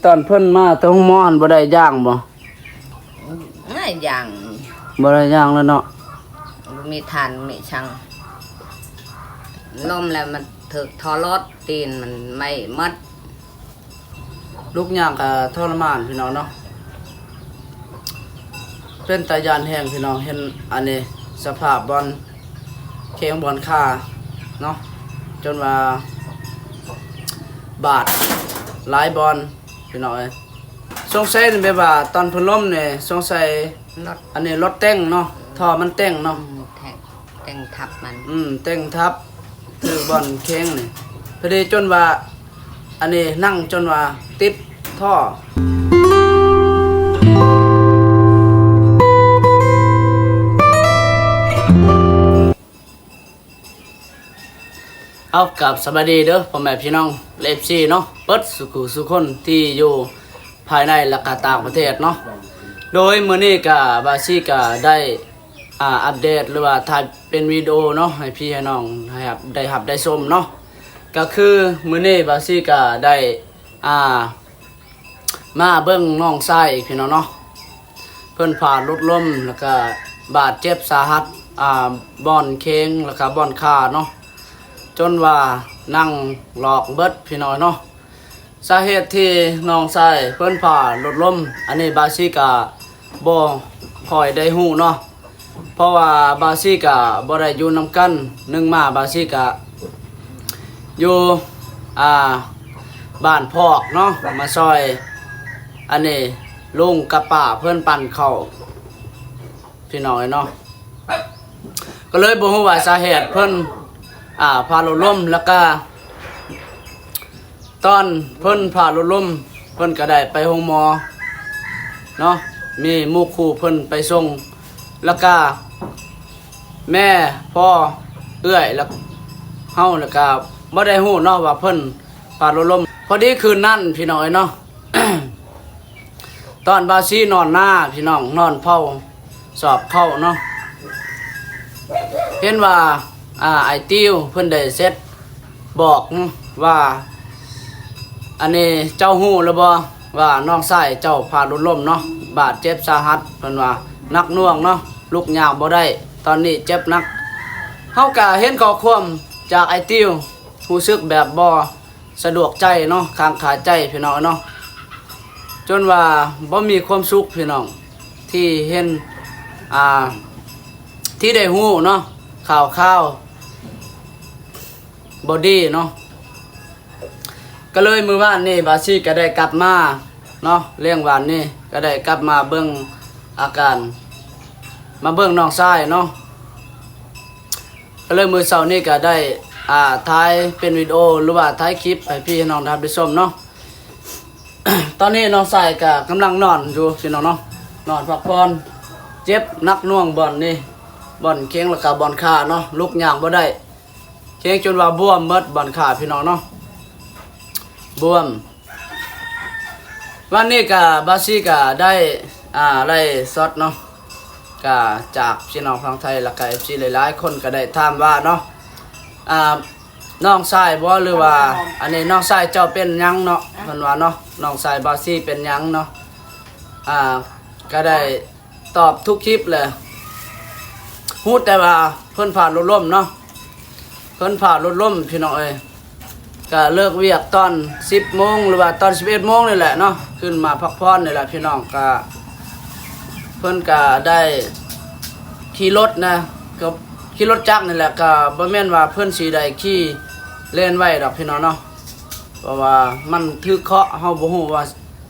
ຕອນເພິ່ນມາແຕ່ໂຮງໝໍຫັ້ນບໍ່ໄດ້ຍ່າງບໍ່? ອາ ຍ່າງ ບໍ່ໄດ້ຍ່າງແລ້ວເນາະ ບໍ່ມີທ່ານມີສັງ ລົ້ມແລ້ວມັນຖືກທໍລົດ ຕີນມັນໄໝ້ໝົດ. ລຸກຍ່າງກໍທໍລະມານພີ່ນ້ອງເນາະ ເປັນຕາຢ້ານແຮງພີ່ນ້ອງ. ເຫັນອັນນີ້ສະພາບບ່ອນແຂ້ງບ່ອນຂາເນາະ ຈົນວ່າບາດຫຼາຍບ່ອນພີ່ນ້ອງເອີຍ. ສົງໄສແບບວ່າຕອນເພິ່ນລົ້ມນີ້ ສົງໄສ ລົດ ອັນນີ້ລົດເຕັງເນາະ ທໍ່ມັນເຕັງເນາະ ອືມ ແທງ ເຕັງທັບມັນ ອືມ ເຕັງທັບ ຖືກບ່ອນແຂ້ງນີ້ ພໍດີຈົນວ່າ ອັນນີ້ນັ່ງຈົນວ່າຕິດທໍ່. ເອົາ ກາບສະບາຍດີເດີພໍ່ແມ່ພີ່ນ້ອງ ເອັຟຊີ ເນາະ ເບິດສູ່ຜູ້ສູ່ຄົນທີ່ຢູ່ພາຍໃນ ແລະກະຕ່າງປະເທດເນາະ. ໂດຍມື້ນີ້ກະ ບາຊີກະໄດ້ ອ່າ ອັບເດດ ຫຼືວ່າຖ່າຍເປັນວິດີໂອເນາະ ໃຫ້ພີ່ໃຫ້ນ້ອງໄດ້ຮັບ ໄດ້ຮັບໄດ້ຊົມເນາະ. ກະຄືມື້ນີ້ບາຊີກະໄດ້ ອ່າ ມາເບິ່ງນ້ອງຊາຍອີກພີ່ນ້ອງເນາະ ເພິ່ນພາລົດລົ້ມ ແລ້ວກະບາດເຈັບສາຫັດ ອ່າ ບ່ອນແຂ້ງ ແລ້ວກະບ່ອນຂາເນາະ ຈົນວ່ານັ່ງຫຼອກເບິດພີ່ນ້ອງເນາະ. ສາເຫດທີ່ນ້ອງຊາຍເພິ່ນພາລົດລົ້ມ ອັນນີ້ບາຊີກະບໍ່ຄ່ອຍໄດ້ຮູ້ເນາະ ເພາະວ່າບາຊີກະບໍ່ໄດ້ຢູ່ນຳກັນ ໜຶ່ງມາບາຊີກະຢູ່ ອ່າ ບ້ານພອກເນາະ ມາຊ່ອຍ ອັນນີ້ ລຸງກັບປ້າເພິ່ນປັ່ນເຂົ້າ ພີ່ນ້ອງເອີຍເນາະ ກໍເລີຍບໍ່ຮູ້ວ່າສາເຫດເພິ່ນ ອ່າ ພາລົດລົ້ມ ແລ້ວກະຕອນເພິ່ນພາລົດລົ້ມ ເພິ່ນກະໄດ້ໄປໂຮງໝໍເນາະ ມີໝູ່ຄູ່ເພິ່ນໄປສົ່ງ ແລ້ວກະແມ່ ພໍ່ ເອື້ອຍ ແລ້ວເຮົາ ແລ້ວກະບໍ່ໄດ້ຮູ້ເນາະວ່າເພິ່ນພາລົດລົ້ມ. ພໍດີຄືນນັ້ນ ພີ່ນ້ອງເອີຍເນາະ ຕອນບາຊີນອນນາ ພີ່ນ້ອງ ນອນເຝົ້າສອບເຂົ້າເນາະ ເຫັນວ່າ ອ່າ ອ້າຍຕິວເພິ່ນໄດ້ເຊັດບອກວ່າ ອັນນີ້ເຈົ້າຮູ້ແລ້ວບໍ່ວ່ານ້ອງຊາຍເຈົ້າພາລົດລົ້ມເນາະ ບາດເຈັບສາຫັດ ເພິ່ນວ່າໜັກໜ່ວງເນາະ ລຸກຍ່າງບໍ່ໄດ້ ຕອນນີ້ເຈັບໜັກ. ເຮົາກະເຫັນຂໍ້ຄວາມຈາກອ້າຍຕິວ ຮູ້ສຶກແບບບໍ່ ສະດວກໃຈເນາະ ຄ້າງຄາໃຈພີ່ນ້ອງເນາະ ຈົນວ່າບໍ່ມີຄວາມສຸກພີ່ນ້ອງ ທີ່ເຫັນ ອ່າ ທີ່ໄດ້ຮູ້ເນາະ ຂ່າວຄາວບໍ່ດີເນາະ. ກໍເລີຍມື້ວານນີ້ບາຊີກໍໄດ້ກັບມາເນາະ ແລງວານນີ້ກໍໄດ້ກັບມາເບິ່ງອາການ ມາເບິ່ງນ້ອງຊາຍເນາະ. ກໍເລີຍມື້ເຊົ້ານີ້ກໍໄດ້ ອ່າ ຖ່າຍເປັນວິດີໂອ ຫຼືວ່າຖ່າຍຄລິບໃຫ້ພີ່ໃຫ້ນ້ອງໄດ້ຮັບໄດ້ຊົມເນາະ. ຕອນນີ້ນ້ອງຊາຍກໍກຳລັງນອນຢູ່ພີ່ນ້ອງເນາະ ນອນພັກຜ່ອນ ເຈັບໜັກໜ່ວງບ່ອນນີ້ ບ່ອນແຂ້ງ ແລ້ວກໍບ່ອນຂາເນາະ ລຸກຍ່າງບໍ່ໄດ້ ແຂ້ງຈົນວ່າບວມໝົດບ່ອນຂາພີ່ນ້ອງເນາະ ບວມ. ວັນນີ້ກະບາຊີກະໄດ້ ອ່າ ໄລຟ໌ສົດເນາະ ກະຈາກພີ່ນ້ອງຝັ່ງໄທ ແລ້ວກະເອັຟຊີຫຼາຍໆຄົນກະໄດ້ຖາມວ່າເນາະ ອ່າ ນ້ອງຊາຍບໍ່ ຫຼືວ່າ ອັນນີ້ນ້ອງຊາຍເຈົ້າເປັນຫຍັງເນາະ ເພິ່ນວ່າເນາະ ນ້ອງຊາຍບາຊີເປັນຫຍັງເນາະ ອ່າ ກະໄດ້ຕອບທຸກຄລິບແຫຼະ ຮູ້ແຕ່ວ່າເພິ່ນພາລົດລົ້ມເນາະ ເພິ່ນພາລົດລົ້ມພີ່ນ້ອງເອີຍ. ກະເລີກວຽກຕອນສິບໂມງ ຫຼືວ່າຕອນສິບເອັດໂມງນີ້ແຫຼະເນາະ ຂຶ້ນມາພັກຜ່ອນນີ້ແຫຼະພີ່ນ້ອງ. ກະເພິ່ນກະໄດ້ຂີ່ລົດນະ ກໍຂີ່ລົດຈັກນີ້ແຫຼະ ກະບໍ່ແມ່ນວ່າເພິ່ນຊິໄດ້ຂີ່ແລ່ນໄວດອກພີ່ນ້ອງເນາະ ເພາະວ່າມັນຖືກເຄາະ ເຮົາບໍ່ຮູ້ວ່າ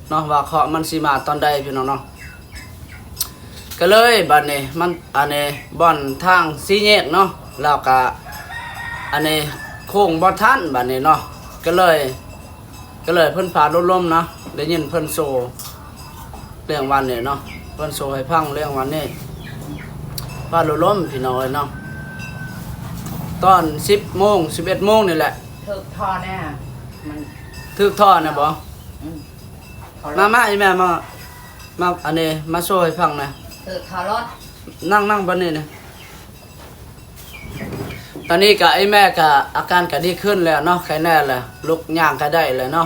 ເນາະ ວ່າເຄາະມັນຊິມາຕອນໃດພີ່ນ້ອງເນາະ. ກໍເລີຍບັດນີ້ມັນ ອັນນີ້ບ່ອນທາງສີ່ແຍກເນາະ ແລ້ວກະ ອັນນີ້ໂຄ້ງບໍ່ທັນບັດນີ້ເນາະ ກໍເລີຍ ກໍເລີຍເພິ່ນພາລົດລົ້ມເນາະ ໄດ້ຍິນເພິ່ນໂຊເລື່ອງວັນນີ້ເນາະ ເພິ່ນໂຊໃຫ້ຟັງເລື່ອງວັນນີ້ ພາລົດລົ້ມພີ່ນ້ອງເອີຍເນາະ. ຕອນສິບໂມງ ສິບເອັດໂມງນີ້ແຫຼະ ຖືກທໍ່ແນ່ ມັນຖືກທໍ່ແນ່ບໍ່? ອືມ ມາ ມາ ອີ່ແມ່ມາ ມາ ອັນນີ້ມາໂຊໃຫ້ຟັງແນ່ ຖືກທໍ່ລົດ ນັ່ງ ນັ່ງບັດນີ້ນະ. ຕອນນີ້ກະ ອີ່ແມ່ກະອາການກະດີຂຶ້ນແລ້ວເນາະ ໄຄແນ່ແລ້ວ ລຸກຍ່າງກະໄດ້ແລ້ວເນາະ.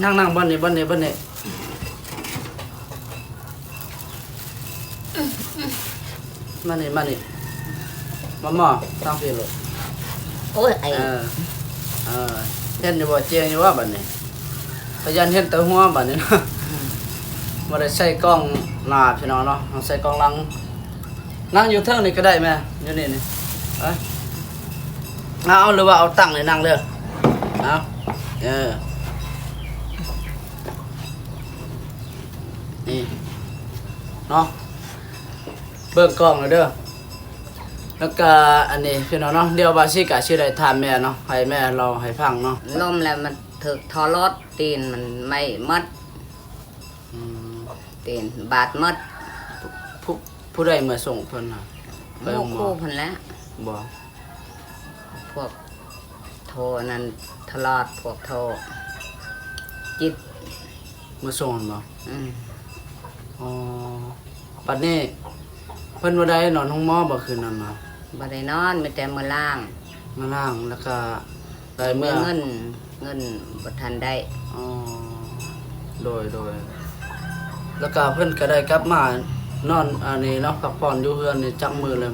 ນັ່ງ ນັ່ງບ່ອນນີ້ ບ່ອນນີ້ ບ່ອນນີ້ ມານີ້ ມານີ້ ມາໝໍ້ ຕັ້ງພີ້ໂລດ. ໂອ້ຍ ໄອ ເອີ ເອີ ເຫັນຢູ່ບໍ່? ແຈ້ງຢູ່ບໍ່ບັດນີ້? ພະຍານເຫັນແຕ່ຫົວບັດນີ້ເນາະ. ອືມ ບໍ່ໄດ້ໃສ່ກ້ອງໜ້າພີ່ນ້ອງເນາະ, ຕ້ອງໃສ່ກ້ອງຫຼັງ. ນັ່ງຢູ່ເທິງນີ້ກໍໄດ້ແມ່ ຢູ່ນີ້ນີ້. ເອີ ເອົາ ຫຼືວ່າເອົາຕັ້ງນີ້ນັ່ງເດີ. ເອົາ ເອີ ນີ້ເນາະ ເບິ່ງກ້ອງເດີ. ແລ້ວກະອັນນີ້ພີ່ນ້ອງເນາະ ດຽວບາຊິກະຊິໄດ້ຖາມແມ່ເນາະ ໃຫ້ແມ່ເລົ່າໃຫ້ຟັງເນາະ. ລົ້ມແລ້ວມັນຖືກທໍ່ລົດ ຕີນມັນໄໝ້ໝົດ. ອືມ ຕີນບາດໝົດ. ຜູ້ ຜູ້ໃດມາສົ່ງເພິ່ນນະ? ໝູ່ຄູ່ເພິ່ນແຫຼະ. ບໍ່ ພວກໂທອັນນັ້ນຕະຫຼອດ ພວກໂທຈິດມາສົ່ງຫັ້ນບໍ່? ອືມ ອໍ ບັດນີ້ເພິ່ນບໍ່ໄດ້ນອນໂຮງໝໍບໍ່ຄືນນັ້ນນະ? ບໍ່ໄດ້ນອນ ມີແຕ່ມາລ້າງ ມາລ້າງ ແລ້ວກະໄດ້ເມືອ ເງິນ ເງິນບໍ່ທັນໄດ້. ອໍ ໂດຍ ໂດຍ ແລ້ວກະເພິ່ນກະໄດ້ກັບມານອນອັນນີ້ເນາະ ພັກຜ່ອນຢູ່ເຮືອນນີ້ຈັກມື້ແລ້ວ?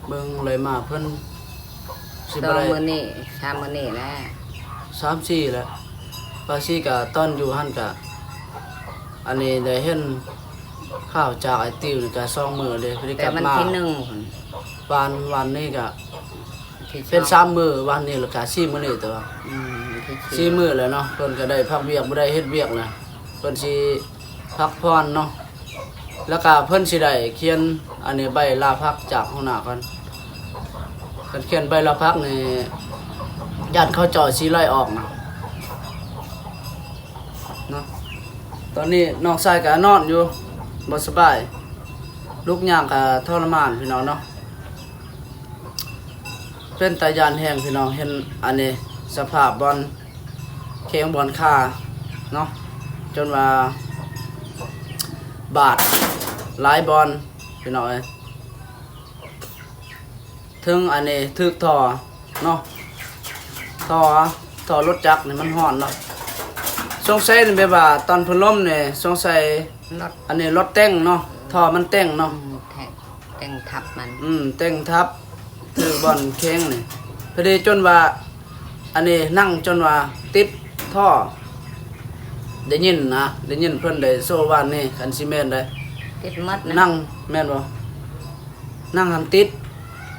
ເບິ່ງໄລ່ມາເພິ່ນຊິບໍ່ໄດ້ ສອງມື້ນີ້ ສາມມື້ນີ້ແຫຼະ ສາມສີ່ແຫຼະ. ບາຊິກະຕອນຢູ່ຫັ້ນກະ ອັນນີ້ໄດ້ເຫັນຂ່າວຈາກໄອ້ຕິວນີ້ກະສອງມື້ເດ້ ເພິ່ນໄດ້ກັບມາ ແຕ່ວັນທີໜຶ່ງພຸ້ນ ວານ ວານນີ້ກະ ເປັນສາມມື້ ວັນນີ້ແລ້ວກະສີ່ມື້ນີ້ ແຕ່ວ່າ ອືມ ສີ່ມື້ແລ້ວເນາະ. ເພິ່ນກະໄດ້ພັກວຽກ ບໍ່ໄດ້ເຮັດວຽກນະ ເພິ່ນຊິພັກຜ່ອນເນາະ. ແລ້ວກະເພິ່ນຊິໄດ້ຂຽນອັນນີ້ໃບລາພັກຈາກຫົວໜ້າເພິ່ນ. ຄັນຂຽນໃບລາພັກນີ້ ຢ້ານເຂົາເຈົ້າຊິໄລ່ອອກນະ ເນາະ. ຕອນນີ້ນ້ອງຊາຍກະນອນຢູ່ ບໍ່ສະບາຍ ລຸກຍ່າງກະທໍລະມານພີ່ນ້ອງເນາະ. ເປັນຕາຢ້ານແຮງພີ່ນ້ອງ ເຫັນອັນນີ້ ສະພາບບ່ອນແຂ້ງບ່ອນຂາເນາະ ຈົນວ່າບາດຫຼາຍບ່ອນພີ່ນ້ອງເອີຍ. ເຖິງອັນນີ້ຖືກທໍ່ເນາະ ທໍ່ ທໍ່ລົດຈັກນີ້ມັນຮ້ອນເນາະ. ສົງໄສແບບວ່າຕອນເພິ່ນລົ້ມນີ້ ສົງໄສ ລົດ ອັນນີ້ລົດແຕ່ງເນາະ ທໍ່ມັນແຕ່ງເນາະ. ອືມ ແຕ່ງ ແຕ່ງທັບມັນ ອືມ ແຕ່ງທັບ ຖືກບ່ອນແຂ້ງນີ້ ພໍດີຈົນວ່າ ອັນນີ້ນັ່ງຈົນວ່າຕິດທໍ່ ໄດ້ຍິນນະ ໄດ້ຍິນເພິ່ນໄດ້ໂຊວານນີ້ ຄັນຊິແມ່ນໄດ໋ ຕິດໝົດນະ ນັ່ງ ແມ່ນບໍ່? ນັ່ງຫັ້ນຕິດ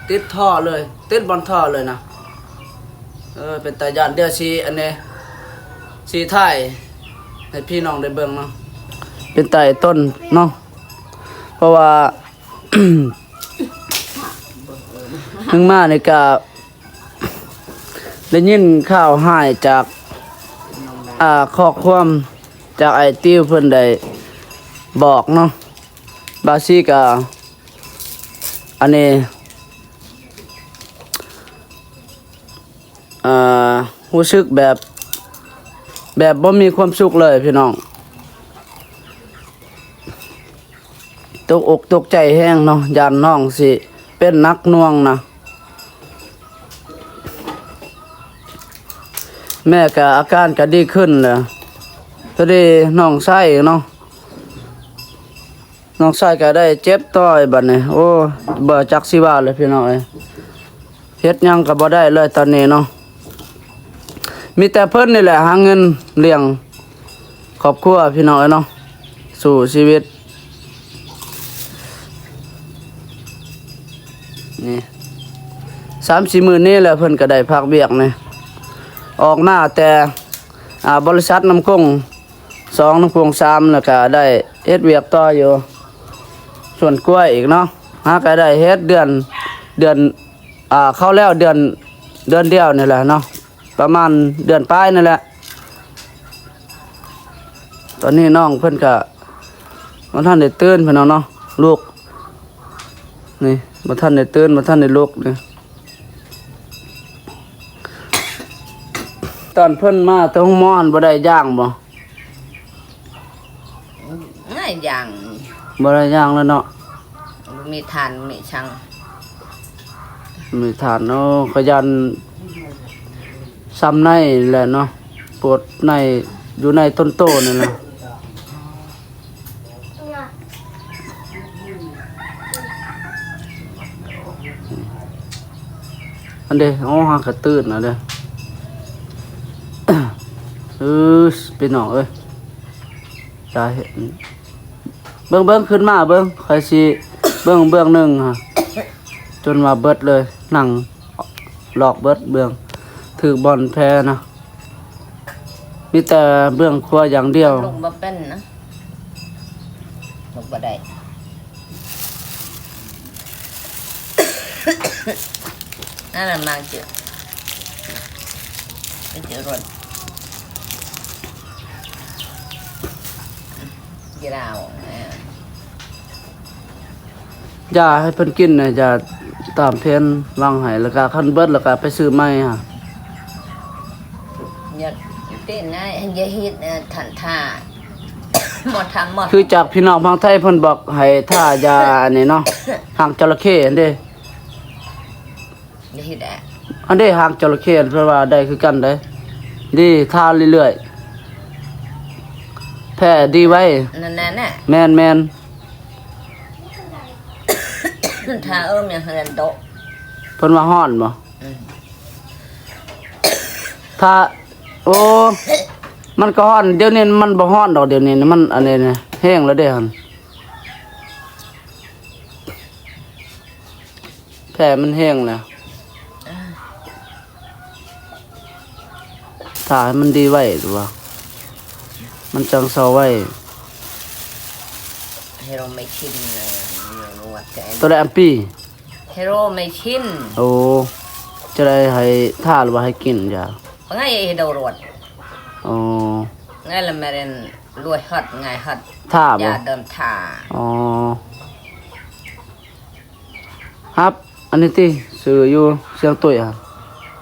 ຕິດທໍ່ເລີຍ ຕິດບ່ອນທໍ່ເລີຍນະ. ເອີ ເປັນຕາຢ້ານ ດຽວຊິອັນນີ້ ຊິຖ່າຍໃຫ້ພີ່ນ້ອງໄດ້ເບິ່ງເນາະ ເປັນຕາຢ້ານຕົນເນາະ ເພາະວ່າ ເພິ່ງມານີ້ກະໄດ້ຍິນຂ່າວຮ້າຍຈາກ ອ່າ ຂໍ້ຄວາມຈາກອ້າຍຕິວເພິ່ນໄດ້ບອກເນາະ ບາຊິກະ ອັນນີ້ ອ່າ ຮູ້ສຶກແບບ ແບບບໍ່ມີຄວາມສຸກເລີຍພີ່ນ້ອງ. ຕົກອົກຕົກໃຈແຮງເນາະ ຢ້ານນ້ອງຊິເປັນໜັກໜ່ວງນະ. ແມ່ກະອາການກະດີຂຶ້ນແລ້ວ ພໍດີນ້ອງຊາຍເນາະ ນ້ອງຊາຍກະໄດ້ເຈັບຕໍ່ບັດນີ້ ໂອ້ ບໍ່ຈັກຊິວ່າເລີຍພີ່ນ້ອງເອີຍ. ເຮັດຫຍັງກະບໍ່ໄດ້ເລີຍຕອນນີ້ເນາະ ມີແຕ່ເພິ່ນນີ້ແຫຼະຫາເງິນລ້ຽງຄອບຄົວພີ່ນ້ອງເອີຍເນາະ ສູ້ຊີວິດ. ນີ້ ສາມສີ່ມື້ນີ້ແຫຼະ ເພິ່ນກະໄດ້ພັກວຽກນີ້ ອອກມາແຕ່ ອ່າ ບໍລິສັດນ້ຳກົງສອງ ນ້ຳກົງສາມ ແລ້ວກະໄດ້ເຮັດວຽກຕໍ່ຢູ່ສວນກ້ວຍອີກເນາະ ຫາກະໄດ້ເຮັດເດືອນ ເດືອນ ອ່າ ເຂົ້າແລ້ວເດືອນ ເດືອນດຽວນີ້ແຫຼະເນາະ ປະມານເດືອນປາຍນີ້ແຫຼະ. ຕອນນີ້ນ້ອງເພິ່ນກະບໍ່ທັນໄດ້ຕື່ນພີ່ນ້ອງເນາະ ລຸກ ນີ້ ບໍ່ທັນໄດ້ຕື່ນ ບໍ່ທັນໄດ້ລຸກນີ້. ຕອນເພິ່ນມາແຕ່ໂຮງໝໍຫັ້ນບໍ່ໄດ້ຍ່າງບໍ່? ອາ ຍ່າງ ບໍ່ໄດ້ຍ່າງແລ້ວເນາະ ບໍ່ມີທ່ານ ບໍ່ມີສັງ ມີທ່ານ. ໂອ້ ຂະຫຍັນ ຊ້ຳໃນແຫຼະເນາະ ປວດໃນ ຢູ່ໃນຕົ້ນໂຕນີ້ລະ. ອັນເດ ໂອ້ ຫາກະຕື່ນນະເດ. ເອີ ພີ່ນ້ອງເອີຍ ຈະເຫັນ ເບິ່ງ ເບິ່ງ ຂຶ້ນມາເບິ່ງ ຂ້ອຍຊິເບິ່ງເບື້ອງໜຶ່ງຫັ້ນ ຈົນວ່າເບິດເລີຍ ໜັງລອກເບິດເບື້ອງ ຖືກບ່ອນແພ້ນະ ມີແຕ່ເບື້ອງຂວາຢ່າງດຽວ. ລົງບໍ່ເປັນນະ ລົງບໍ່ໄດ້. ນັ້ນນະ ມາເຈີ ໄປເຈີລົດ ເຢລາວ ຢາໃຫ້ເພິ່ນກິນນະ ຢາຕາມແຜນວາງໃຫ້ ແລ້ວກະຄັນເບິດແລ້ວກະໄປຊື້ໃໝ່ຫັ້ນ. ຢ່າເຕັ້ນນະ ຢ່າເຮັດ ເອີ ທ່ານທ່າ ໝໍທຳໝໍ ຄືຈາກພີ່ນ້ອງທາງໄທເພິ່ນບອກໃຫ້ທາຢາອັນນີ້ເນາະ ຫາງຈະລະເຂ້ຫັ້ນເດ້. ຢ່າເຮັດແອະ ອັນເດ້ຫາງຈະລະເຂ້ ເພິ່ນວ່າໄດ້ຄືກັນເດ້ ດີ ທາເລື້ອຍໆ ແພ້ດີໄວ. ນັ້ນນະ ແມ່ນໆ ທາເອີ່ມຫຍັງຫັ້ນໂຕະ ເພິ່ນວ່າຮ້ອນບໍ່? ອືມ ທາ ໂອ້ ມັນກໍຮ້ອນ ດຽວນີ້ມັນບໍ່ຮ້ອນດອກ ດຽວນີ້ມັນອັນນີ້ນະ ແຫ້ງແລ້ວເດ້ຫັ້ນ. ແຜມັນແຫ້ງແລ້ວ ຖ້າໃຫ້ມັນດີໄວ ຫຼືວ່າມັນຈັ່ງເຊົາໄວ. ເຮໂຣເມຊິນ ຕົວໃດອັນປີ? ເຮໂຣເມຊິນ. ໂອ້ ຈະໄດ້ໃຫ້ທາ ຫຼືວ່າໃຫ້ກິນຢາ? ປະໄງເຮໂຣດ. ອໍ ໄງລະແມ່ນລວຍຮອດ ໄງຮອດ ທາບໍ່? ຢາເດີມທາ. ອໍ ຮັບ ອັນນີ້ຕິ ຊື້ຢູ່ຊຽງຕຸ້ຍຫັ້ນ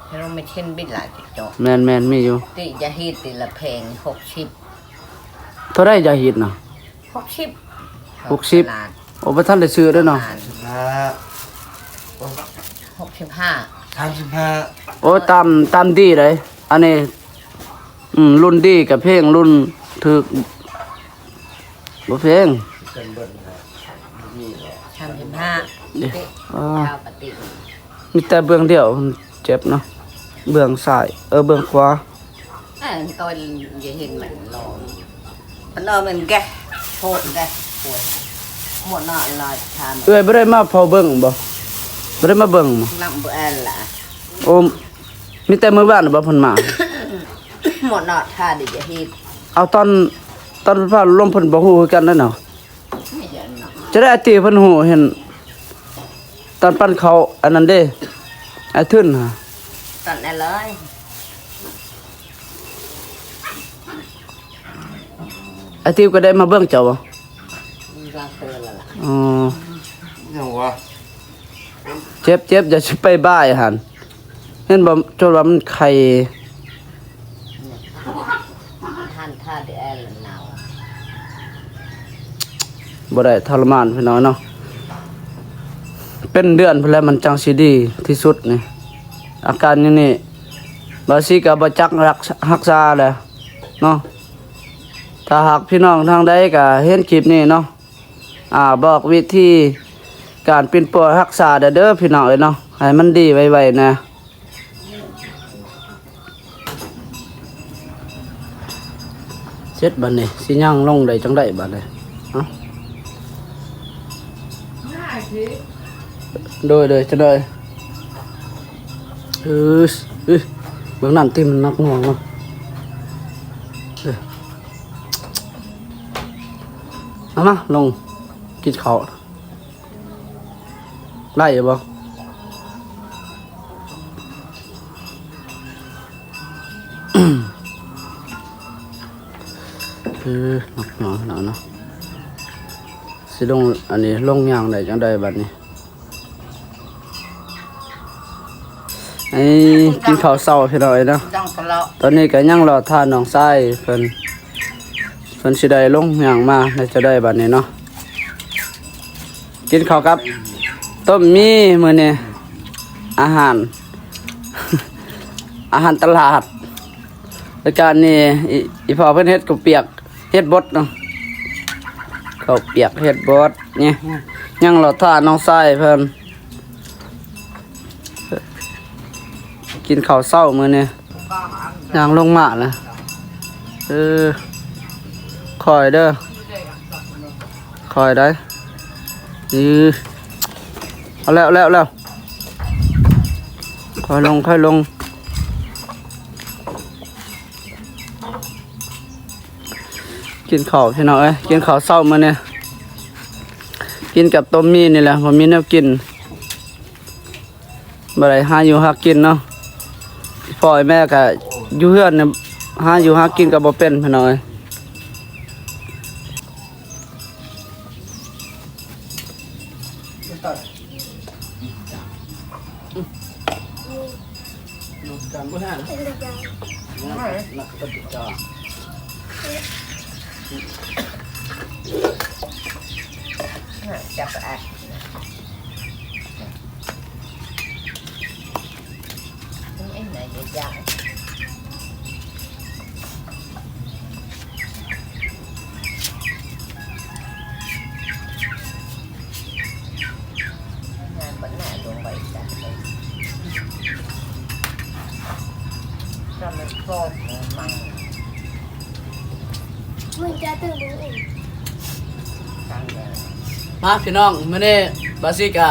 ເຮໂຣເມຊິນບິດຫຼາຍຕິເຈາະ. ແມ່ນໆ ມີຢູ່ ຕິຢາຮີດຕິລະແພງ ຫົກສິບ. ເທົ່າໃດຢາຮີດນະ? ຫົກສິບ ຫົກສິບ. ຕະຫຼາດ. ໂອ້ ບໍ່ທັນໄດ້ຊື້ເດ້ເນາະ. ຫ້າ ຫົກສິບຫ້າ ສາມສິບຫ້າ. ໂອ້ ຕາມ ຕາມດີເດ້ ອັນນີ້. ອືມ ລຸ້ນດີກະແພງ ລຸ້ນຖືກບໍ່ແພງ. ສາມສິບຫ້າ ເດ້ ເອີ ມີແຕ່ເບື້ອງດຽວເຈັບເນາະ ເບື້ອງຊ້າຍ ເອີ ເບື້ອງຂວາ. ເອີ ໂຕນຢ່າເຫັນມັນລອງ ມັນເອົາມັນແກະໂພດແກະໂພດ ໝົດເນາະ ລາຍທານ. ເອື້ອຍບໍ່ໄດ້ມາເຝົ້າເບິ່ງບໍ່? ບໍ່ໄດ້ມາເບິ່ງບໍ່? ນຳບໍ່ແອນລະ. ໂອ້ ມີແຕ່ມື້ວານບໍ່ເພິ່ນມາ? ໝົດເນາະ ຖ້າໄດ້ຈະເຮັດ. ເອົາຕອນ ຕອນເພິ່ນພາລົມເພິ່ນບໍ່ຮູ້ຄືກັນເດ້ເນາະ. ຈະໄດ້ອາຕິເພິ່ນຮູ້ເຫັນ ຕອນປັ້ນເຂົ້າອັນນັ້ນເດ້ ອາທຶນຫາ ຕອນນັ້ນເລີຍ. ອາຕິກໍໄດ້ມາເບິ່ງເຈົ້າບໍ່? ອໍ ຫຍັງວະ? ເຈັບໆ ຢ່າຊິໄປບາຍຫັ້ນ ເຫັນບໍ່? ຈົນວ່າມັນໄຄ. ຫັ້ນຖ້າແຕ່ແອລະໜາວ ບໍ່ໄດ້ທໍລະມານພີ່ນ້ອງເນາະ. ເປັນເດືອນພຸ້ນແຫຼະມັນຈັ່ງຊິດີທີ່ສຸດນີ້. ອາການຢ່າງນີ້ ບາງທີກໍບໍ່ຈັກຮັກ ຮັກສາແຫຼະເນາະ. ຖ້າຫາກພີ່ນ້ອງທາງໃດກໍເຫັນຄລິບນີ້ເນາະ ອາ ບອກວິທີການປິ່ນປົວຮັກສາແດ່ເດີພີ່ນ້ອງເອີຍເນາະ ໃຫ້ມັນດີໄວໆແດ່. ເສັດບາດນີ້ ຊິຍ່າງລົງໄດ້ຈັ່ງໃດບາດນີ້? ເອົ້າ ໂດຍ ໂດຍ ຈະໄດ້. ເອີ ເອີ ເບິ່ງນັ້ນຕິ ມັນໜັກໜ່ວງເນາະ. ເອີ ເອົາມາ ລົງກິນເຂົ້າ. ໄດ້ຢູ່ບໍ່? ເອີ ໜັກໜ່ວງເນາະ ຊິລົງ ອັນນີ້ລົງຍ່າງໄດ້ຈັ່ງໃດບາດນີ້? ໄອ້ ກິນເຂົ້າເຊົ້າພີ່ນ້ອງເອີຍເນາະ. ຕອນນີ້ກໍຍັງລໍຖ້ານ້ອງຊາຍເພິ່ນ ເພິ່ນຊິໄດ້ລົງຍ່າງມາ ແລ້ວຈະໄດ້ບາດນີ້ເນາະ. ກິນເຂົ້າກັບຕົ້ມໝີ່ມື້ນີ້ ອາຫານ ອາຫານຕະຫຼາດ. ລາຍການນີ້ ອີ່ ອີ່ພໍ່ເພິ່ນເຮັດເຂົ້າປຽກ ເຮັດບົດເນາະ ເຂົ້າປຽກເຮັດບົດນີ້ ຍັງລໍຖ້ານ້ອງຊາຍເພິ່ນ ກິນເຂົ້າເຊົ້າມື້ນີ້ ຍ່າງລົງມາລະ ເອີ ຄ່ອຍເດີ ຄ່ອຍໄດ໋ ເອີ ເອົາແລ້ວ ເອົາແລ້ວ ເອົາແລ້ວ ຄ່ອຍລົງ ຄ່ອຍລົງ ກິນເຂົ້າພີ່ນ້ອງເອີຍ ກິນເຂົ້າເຊົ້າມື້ນີ້ ກິນກັບຕົ້ມໝີ່ນີ້ແຫຼະ ບໍ່ມີແນວກິນ ບໍ່ໄດ້ຫາຢູ່ຫາກິນເນາະ ພໍ່ແມ່ກະຢູ່ເຮືອນນີ້ ຫາຢູ່ຫາກິນກະບໍ່ເປັນພີ່ນ້ອງເອີຍ. ມາພີ່ນ້ອງ ມື້ນີ້ບາຊິກະ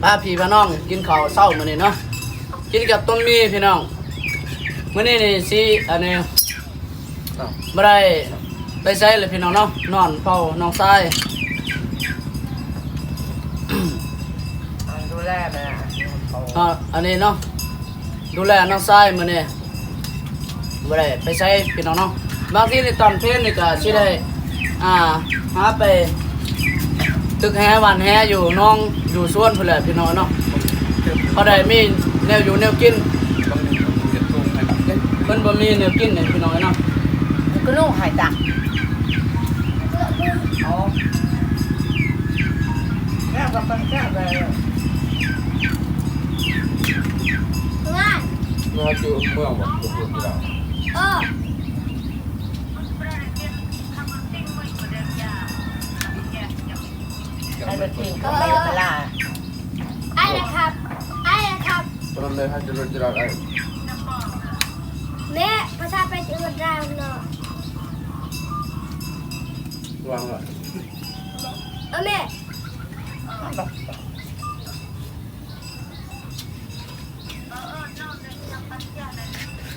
ພາພີ່ພານ້ອງກິນເຂົ້າເຊົ້າມື້ນີ້ເນາະ ກິນກັບຕົ້ມໝີ່ພີ່ນ້ອງ ມື້ນີ້ນີ້ຊິ ອັນນີ້ ບໍ່ໄດ້ໄປໃສເລີຍພີ່ນ້ອງເນາະ ນອນເຝົ້ານ້ອງຊາຍ ອັນ ດູແລແມ່ ເອີ ອັນນີ້ເນາະ ດູແລນ້ອງຊາຍມື້ນີ້ ບໍ່ໄດ້ໄປໃສພີ່ນ້ອງເນາະ ບາງທີນີ້ຕອນເພນນີ້ກະຊິໄດ້ ອ່າ ຫາໄປຕຶກແຫຫວ່ານແຫຢູ່ໜອງຢູ່ສວນພຸ້ນແຫຼະພີ່ນ້ອງເນາະ ພໍໄດ້ມີແນວຢູ່ແນວກິນ ເພິ່ນບໍ່ມີແນວກິນເດ້ພີ່ນ້ອງເນາະ ກະນຸໃຫ້ຕາ ເມືອງບໍ່ ເມືອງບໍ່ ເອີ ໄອ້ເບິດເພງ ເອີ ເວລາ ໄອ້ລະຄັບ ໄອ້ລະຄັບ ຕອນນັ້ນເລີຍໃຫ້ຈະລົດຈະລາໄອ້ ແມ່ ພາສາໄປຈະລົດລາວເນາະ ວາງລະ ເອີ ແມ່ ເອີ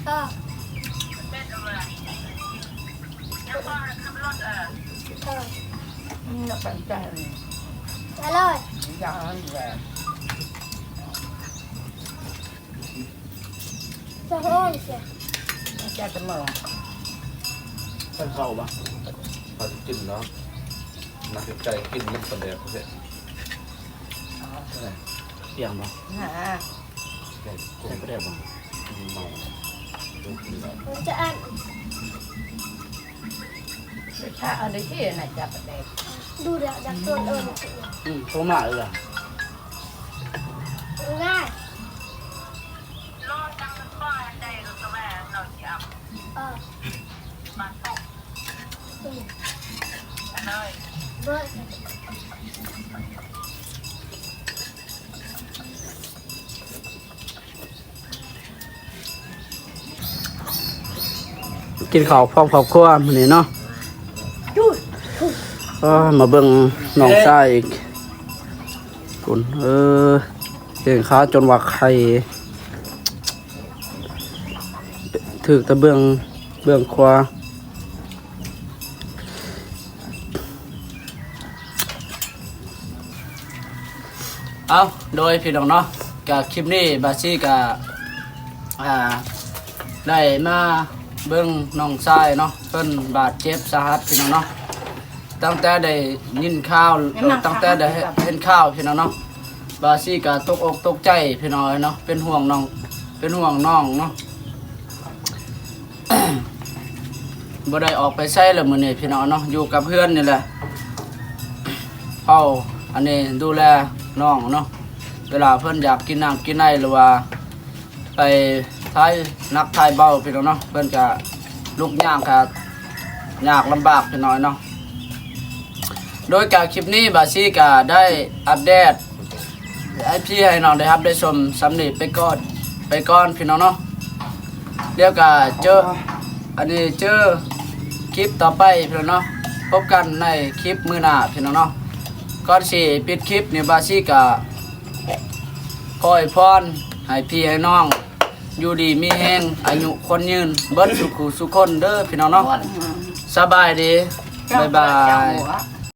ເອີ ອະລ່ອຍ ຈະໂຫຍເສຍ ຈະມາ ເພິ່ນເຂົ້າບໍ່ ເຂົາຊິກິນເນາະ ນັກໃຈກິນມັນປາແດກເດ້ ປຽງບໍ່ ນະ ໃສ່ປາແດກບໍ່ ເມົາ ມັນຈະອັນ ຖ້າເອົາໄດ້ທີ່ນະ ຈັບປາແດກ ດູແລ້ວຢາກໂຕນເອີ ອືມ ໂທມາເອີ ງ່າຍ ເອີ ກິນເຂົ້າພ້ອມຄອບຄົວມື້ນີ້ເນາະ ເອີ ມາເບິ່ງນ້ອງຊາຍອີກ ພຸ້ນ ເອີ ແຂ້ງຂາຈົນວ່າໄຂ່ ຖືກແຕ່ເບື້ອງ ເບື້ອງຂວາ ເອົາ ໂດຍພີ່ນ້ອງເນາະ ກະຄລິບນີ້ບາຊີກະ ອ່າ ໄດ້ມາເບິ່ງນ້ອງຊາຍເນາະ ເພິ່ນບາດເຈັບສາຫັດພີ່ນ້ອງເນາະ ຕັ້ງແຕ່ໄດ້ຍິນຂ່າວ ຕັ້ງແຕ່ໄດ້ເຫັນຂ່າວພີ່ນ້ອງເນາະ ບາຊີກະຕົກອົກຕົກໃຈພີ່ນ້ອງເອີຍເນາະ ເປັນຫ່ວງນ້ອງ ເປັນຫ່ວງນ້ອງເນາະ ບໍ່ໄດ້ອອກໄປໃສລະມື້ນີ້ພີ່ນ້ອງເນາະ ຢູ່ກັບເຮືອນນີ້ແຫຼະ ເຝົ້າ ອັນນີ້ ດູແລນ້ອງເນາະ ເວລາເພິ່ນຢາກກິນນ້ຳກິນໃນ ຫຼືວ່າໄປ ຖ່າຍໜັກຖ່າຍເບົາພີ່ນ້ອງເນາະ ເພິ່ນກະລຸກຍ່າງກະຍາກລຳບາກພີ່ນ້ອງເນາະ. ໂດຍກະຄລິບນີ້ບາຊີກະໄດ້ອັບເດດໃຫ້ພີ່ໃຫ້ນ້ອງໄດ້ຮັບໄດ້ຊົມສ່ຳນີ້ໄປກ່ອນ ໄປກ່ອນພີ່ນ້ອງເນາະ. ແລ້ວກະເຈີ ອັນນີ້ເຈີຄລິບຕໍ່ໄປພີ່ນ້ອງເນາະ ພົບກັນໃນຄລິບມື້ໜ້າພີ່ນ້ອງເນາະ. ກ່ອນຊິປິດຄລິບນີ້ ບາຊີກະຂໍອວຍພອນໃຫ້ພີ່ໃຫ້ນ້ອງ ຢູ່ດີມີແຮງ ອາຍຸຄົນຍືນ ເບິດສູ່ຄູ່ສູ່ຄົນເດີພີ່ນ້ອງເນາະ. ສະບາຍດີ ເຈົ້າ ບາຍບາຍ ເຈົ້າ